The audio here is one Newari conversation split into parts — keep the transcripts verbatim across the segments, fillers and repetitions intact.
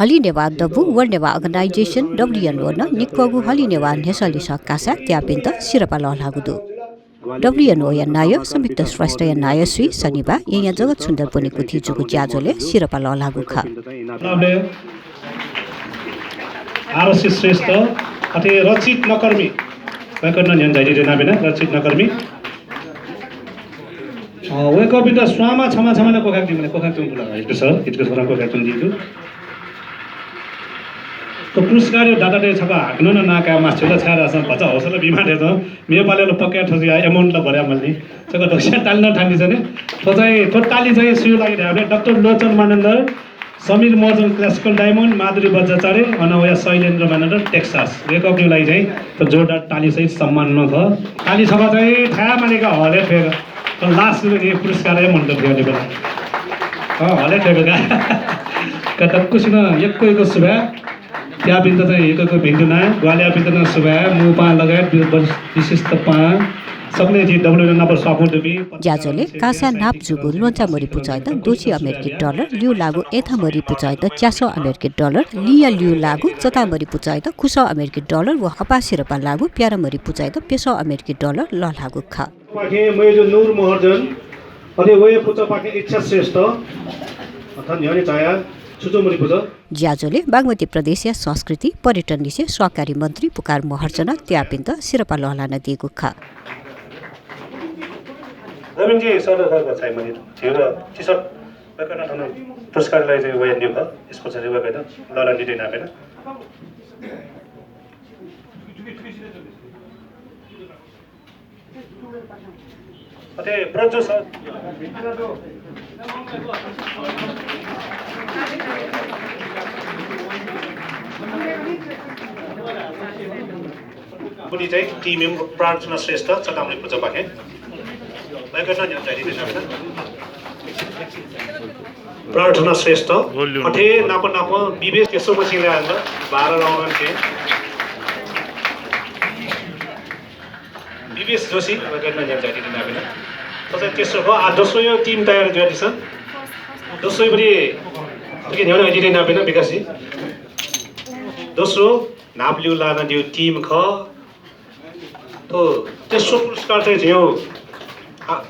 Holy Newa Dabu World Newa Organization, W N O, नं निक्वःगु Holy Newa न्ह्यसः लिसः कासाय् त्याःपिन्त सिरपाः लःल्हाःगु दु। W N O या नायः संयुक्त श्रेष्ठया नायःसुइ शनिबाः येँया जगत सुन्दर पुनेकुथि जूगु ज्याझ्वलय् सिरपाः लःल्हाःगु खः। आरसी श्रेष्ठ, अथे रचित नकर्मी, वय्कःपिन्त न्ह्यःने झायादीत नापं याना, रचित नकर्मी। अ, वय्कःपिन्त स्वांमा छम्ह छम्ह नं क्वखाय् च्वने, क्वखाय् च्वंगु ला, हितगु सर, हितगु सर क्वखाय् च्वने दिउ। थ्व पुरस्कार दातातय् छकः हाकनं नं नां काये मास्ति ला, छाय्धाःसा भचा हौसला बीमाः धयाच्वं। नेपालय् ला पक्का थ्व या amount ला बढे मल्नि। छकः दक्वस्यां ताली नं थानादिसँ ने। थ्व चाहिँ, थ्व ताली चाहिँ सुया लागि धायेबलय् डाक्टर लोचन मानन्धर, समीर महर्जन Classical Diamond, माधुरी बज्राचार्य, अन वया शैलेन्द्र मानन्धर Texas। वय्कःपिनिगु लागि चाहिँ थ्व जोरदार ताली सहित सम्मान नं खः। ताली छकः चाहिँ थाय् मालीका हलय् थ्वय्का। थ्व last नं नि पुरस्कार हे मनूत थ्वय्का लिपा। अँ, हलय् थ्वय्का। का दक्वसिनं यक्व यक्व सुभाय्। त्याःपिन्त चाहिँ यक्व यक्व भिन्तुना, ग्वाहालि याःपिन्त नं सुभाय्, मू पाहां लगायत वि-, वि-, विशिष्ट पाहां, सकलें झी W N O नाप स्वापू दुपिं। ज्याझ्वलय् कासाय् नाप जूगु ल्वंचा मरि पुचःयात द्वःछि अमेरिकी डलर, ल्यू लाःगु अय्था मरि पुचःयात च्यासः अमेरिकी डलर, लिंया ल्यू लाःगु चता मरि पुचःयात खुसः अमेरिकी डलर व हपाः सिरपाः लाःगु प्यारा मरि पुचःयात प्यसः अमेरिकी डलर लःल्हाःगु खः। पाखें मय्जु नुर महर्जन, अथे वया पुचःपाखें इच्छा श्रेष्ठ, अथे न्ह्यःने झायाः छुच्वः मरि पुचः। ज्याझ्वलय् बागमती प्रदेशया संस्कृति पर्यटन लिसे सहकारी मन्त्री पुकार महर्जनं त्याःपिन्त सिरपाः लःल्हानादीगु खः। रविनजी, सर, सर, सर, चाहिँ मरि, झीगु टिसर्ट, वय्कलं थन पुरस्कारया लागि चाहिँ वयाः न्यू खः, sponsor वय्कलं लःल्हानादीत नापं याना। अथे प्रज्वल सर। पुनि चाहिँ team member प्रार्थना श्रेष्ठ चता मरि पुचःपाखें। वय्कलं न्ह्यःने झायादीत नापं याना। प्रार्थना श्रेष्ठ, अथे नाप नाप विवेश, तेस्रो मसिंला आल, बाह्र round के। विवेश जोशी, वय्कलं न्ह्यःने झायादीत नापं याना। थ्व चाहिँ तेस्रो खः, आ, दोस्रो यो team तयार जुयादिसँ। दोस्रो यो पनि, थुके न्ह्यःने झायादीत नापं याना, विकासजी। दोस्रो, न्हापा ल्यू लानादीगु team खः। थ्व तेस्रो पुरस्कार चाहिँ झीगु, आ,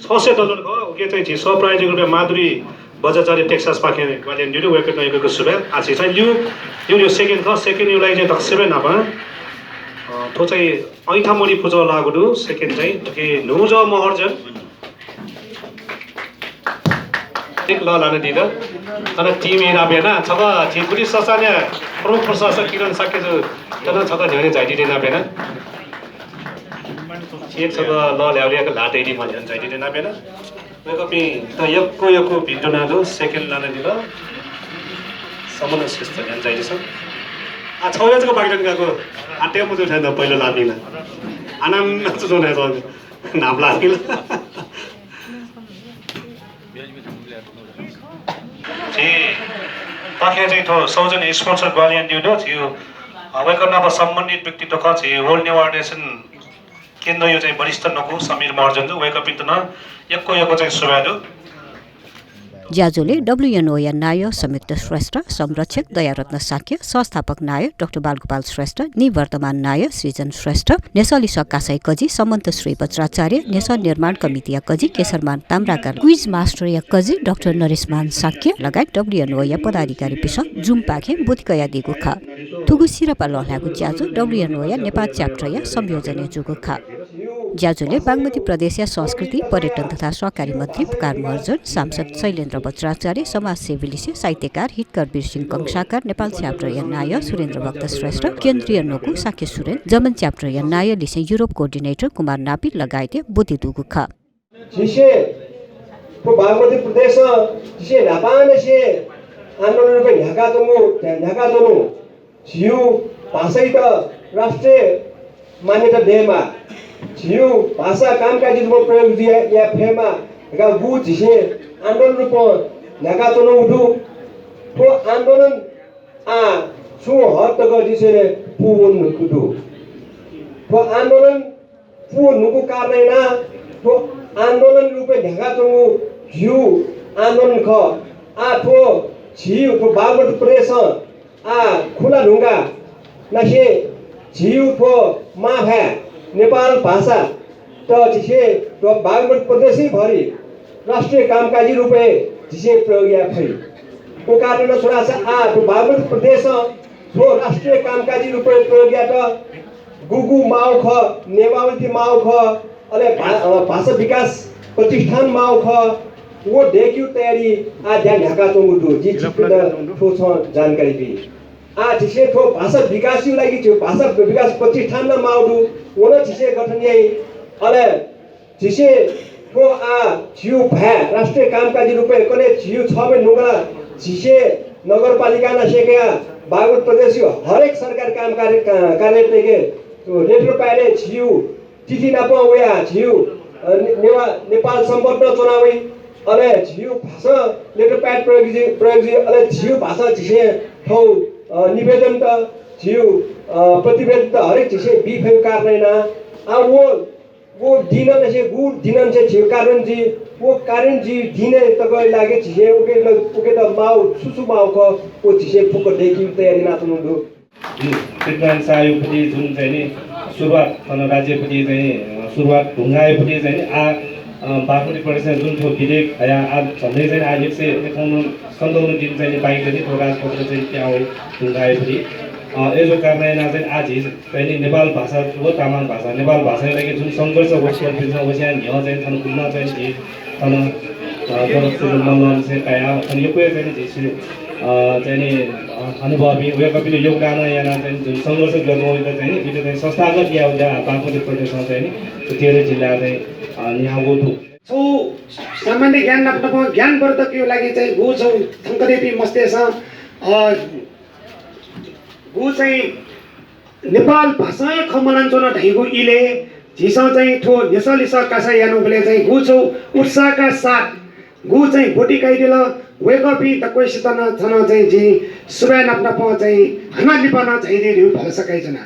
छ सय डलर खः। उके चाहिँ झी सहप्रायोजक रूपय् माधुरी बज्राचार्य Texas पाखें ग्वाहालि यानादीगु दु, वय्कःपिन्त यक्व यक्व सुभाय्। आ, झी चाहिँ ल्यू, ल्यू, ल्यू second खः, second यो लागि चाहिँ दक्वसिबें न्हापां, अ, थ्व चाहिँ अय्था मरि पुचः लाःगु दु, second चाहिँ थुके न्हूजः महर्जन। ठीक लःल्हानादीत। अन team यानाबी याना, छकः झी पुलिस संस्थानया प्रमुख प्रशासक किरण शाक्यजु, थन छकः न्ह्यःने झायादीत यानाबी याना। एक छकः लःल्हायेगु ल्हाः तयादीम्ह न्ह्यःने झायादीत यानाबी याना। वय्कःपिन्त यक्व यक्व भिन्तुना दु, second लानादिल। समन श्रेष्ठ न्ह्यःने झायादिसँ। आ, छगू हे जक बाकी दनि काकु। आ, तये मजू थें पहिला लाःपिं ला। आनाम चुचुं हे जक। न्हापा लाःपिं ला। झी पाखें चाहिँ थ्व सौजन्य sponsor ग्वाहालि यानादीगु दु, झीगु, अ, वय्कः नाप सम्बन्धित व्यक्तित्व खः, झी World Newa Organization केन्द्रया चाहिँ वरिष्ठ न्वकू समीर महर्जन जु, वय्कःपिन्त नं यक्व यक्व चाहिँ सुभाय् दु। ज्याझ्वलय् W N O या नायः संयुक्त श्रेष्ठ, संरक्षक दयारत्न शाक्य, संस्थापक नायः डाक्टर बालगोपाल श्रेष्ठ, निवर्तमान नायः सृजन श्रेष्ठ, न्ह्यसः लिसः कासाया कजि समन्त श्री बज्राचार्य, न्ह्यसः निर्माण कमिटीया कजि केशरमान ताम्राकार, quiz master या कजि डाक्टर नरेशमान शाक्य लगायत W N O या पदाधिकारीपिसं Zoom पाखें ब्वति कयादीगु खः। थुगु सिरपाः लःल्हायेगु ज्याझ्वः W N O या नेपाल chapter या संयोजनय् जूगु खः। ज्याझ्वलय् बागमती प्रदेशया संस्कृति, पर्यटन तथा सहकारी मन्त्री पुकार महर्जन, सांसद शैलेन्द्र बज्राचार्य, समाजसेवी लिसे साहित्यकार हितकर वीरसिंह कंसाकार, नेपाल chapter या नायः सुरेन्द्र भक्त श्रेष्ठ, केन्द्रीय न्वकू शाक्य सुरेन, जर्मन chapter या नायः लिसे Europe coordinator कुमार नापी लगायतया ब्वति दुगु खः। झीसं थ्व बागमती प्रदेशं झीसं न्हापांनिसें आन्दोलन रूपय् न्ह्याकाच्वंगु, न्ह्याकाच्वंगु झीगु भाषायात राष्ट्रिय मान्यता दयेमाः, झीगु भाषा कामकाजी रूपमा प्रयोग जुया, याये फयेमाः धकाः गु झीसं आन्दोलन रूपं न्ह्याकाच्वनागु दु। थ्व आन्दोलन आः छुं हद तक झीसं पूवन धुंकूगु दु। थ्व आन्दोलन पूवन धुंकूगु कारणं यानाः थ्व आन्दोलन रूपय् न्ह्याकाच्वंगु झीगु आन्दोलन खः। आः थ्व झीगु थ्व बागमती प्रदेशं आः खुला धुंकाः नासें झीगु थ्व मांभाय् नेपाल भाषात झीसें थ्व बागमती प्रदेशभरि राष्ट्रिय कामकाजी रूपय् झीसें प्रयोग याये फइ। व कारणं छु धाःसा आः थ्व बागमती प्रदेशं थ्व राष्ट्रिय कामकाजी रूपय् प्रयोग यायेत गुगु माःगु खः, नेवाः वृत्ति माःगु खः, अले भा-, अ, भाषा विकास प्रतिष्ठान माःगु खः, व दय्केगु तयारी आः ज्या न्ह्याकाच्वंगु दु। जिं छिकपिन्त थ्व छुं जानकारी बी। आः झीसं थ्व भाषा विकासया लागि झीगु भाषा विकास प्रतिष्ठान नं माःगु दु, व नं झीसं गठन याइ। अले झीसं थ्व आः झीगु भाय् राष्ट्रिय कामकाजी रूपय् कन्हय् झीगु छम्ह नुगः झीसं नगरपालिका नासें कयाः बागमती प्रदेशया हरेक सरकारी काम कार्य, का-, कार्यालयतय्के letter pad-य् झीगु तिथि नाप वयाः झीगु, अ, ने-, नेवा-, नेपाल संवत् नं च्वना वइ। अले झीगु भाषां letter pad प्रयोग जुइ, प्रयोग जुइ। अले झीगु भाषां झीसं थ्व, अ, निवेदनत, झीगु, अ, प्रतिवेदनत हरेक झीसं बी फइगु कारण याना। आः व व दिनंनिसें, गु दिनंनिसें झीगु कार्यान्वयन जुइ, व कार्यान्वयन जुइगु दिनय् तकया लागि झीसं उके, उकेत माःगु छु छु माःगु खः, व झीसं फुक्क दय्केगु तयारी यानाच्वनागु दु। सत्यनारायण शाहयागुपट्टि जुन चाहिँ नि सुरुवात, थन राज्यपट्टि चाहिँ, अ, सुरुवात धुंकाःयागुपट्टि चाहिँ नि आः, अ, बागमती प्रदेशं जुन थ्व विधेयक हयाः आः झन्डै चाहिँ आः एक सय एकाउन्न सन्ताउन्न दिन चाहिँ नि बाँकी दनि थ्व राजपत्र चाहिँ त्याः वये धुंकाःयागुपट्टि। अ, अय्जूगु कारणं यानाः चाहिँ आः झी चाहिँ नि नेपाल भाषा व तामाङ भाषा, नेपाल भाषाया लागि जुन संघर्ष वसपोलपिन्सं वस्यां न्ह्यः चाहिँ थन गुलिं चाहिँ झी थन, अ, जनकपुर मल्लंनिसें कयाः थन यक्व हे चाहिँ झी सु-, अ, चाहिँ नि, अ, अनुभवी वय्कःपिनि योगदानं यानाः चाहिँ जुन संघर्ष जूगु वय्कः चाहिँ नि इमित चाहिँ संस्थागत यायेगु ज्या बागमती प्रदेशं चाहिँ नि तेह्र जिल्लाय् चाहिँ, अ, न्ह्याःगु दु। छौ सामान्य ज्ञान नाप नाप ज्ञानवर्धकया लागि चाहिँ गु छौ थौंकन्हय्पिं मस्तय्सं, अ, गु चाहिँ नेपाल भाषां हे खँ मल्हानाच्वन धइगु इलय् झीसं चाहिँ थ्व न्ह्यसः लिसः कासा यानाबलय् चाहिँ गु छौ उत्साहका साथ गु चाहिँ ब्वति कयादिल। वय्कःपिं दक्वसित नं थन चाहिँ जिं सुभाय् नाप नाप चाहिँ हानं लिपा नं झायादी धइगु भलसा कयाच्वना।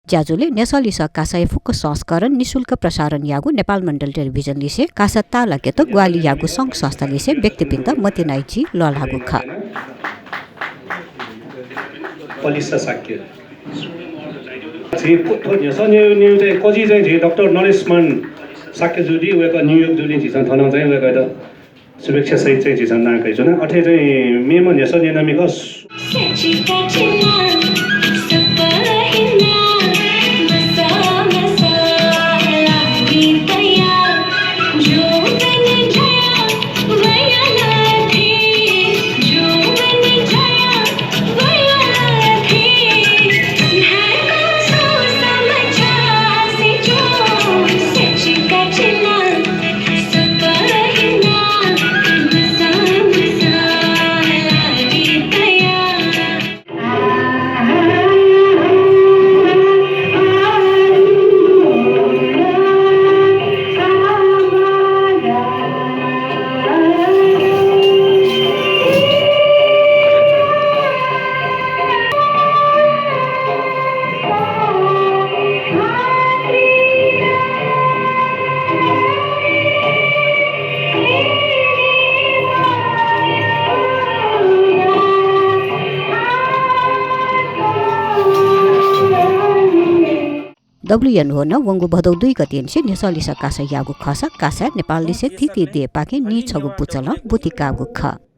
ज्याझ्वलय् न्ह्यसः लिसः कासाया फुक्क संस्करण निशुल्क प्रसारण याःगु नेपाल मण्डल टेलिभिजन लिसे कासा ताःलाकेत ग्वाहालि याःगु संघ संस्था लिसे व्यक्तिपिन्त मतिनाया चिं लःल्हाःगु खः। पलिसा शाक्य। झी पु-, थ्व न्ह्यसः न्यय्, न्यय् चाहिँ कजि चाहिँ झी डाक्टर नरेशमान शाक्य जुदी, वय्कः न्यूयोर्क जुदी, झीसं थन चाहिँ वय्कःयात शुभेच्छा सहित चाहिँ झीसं नां कयाच्वना। अथे चाहिँ मेम्ह न्ह्यसः न्यनामि खः। WNO नं वंगु भदौ दुई गतेनिसें न्ह्यसः लिसः कासा याःगु खःसा कासाय् नेपाल लिसे थीथी देय्पाखें नीछगू पुचलं ब्वति काःगु खः।